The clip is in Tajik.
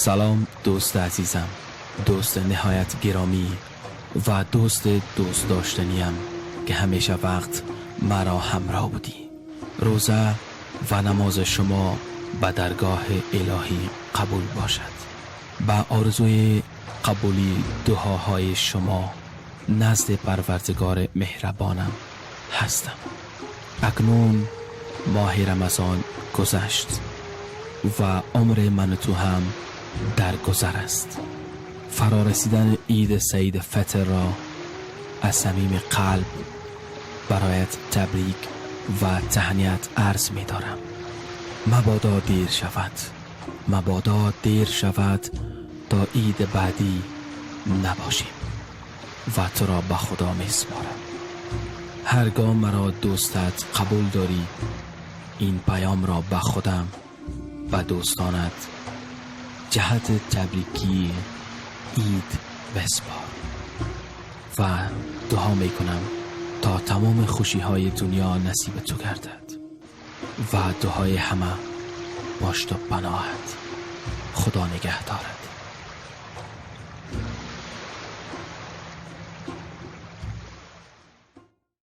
Салом, дӯсти азизам, дӯсти ниҳоят гиромӣ ва дӯсти дӯстдоштаниям, ки ҳамеша вақт маро ҳамроҳ будӣ. Рӯза ва намози шумо ба даргоҳи илоҳӣ қабул бошад. Ба орзуи қабули дуоҳои шумо назди Парвардигори меҳрабонам ҳастам. Акнун моҳи Рамазон гузашт ва умри ману ту ҳам дар гузар аст. Фарорасидани Иди Саиди Фитрро аз самими қалб бароят табрик ва таҳният арз медорам. Мабодо дер шавад, мабодо дер шавад, то иди баъдӣ набошем ва туро ба Худо месупорам. Ҳаргоҳ маро дӯстат қабул дорӣ, ин паёмро ба худам ба дӯстонат ҷиҳати табрики ид бисупор ва дуо мекунам, то тамоми хушиҳои дунё насиби ту гардад ва дуои ҳама пушту паноҳат. Худо нигаҳдорат.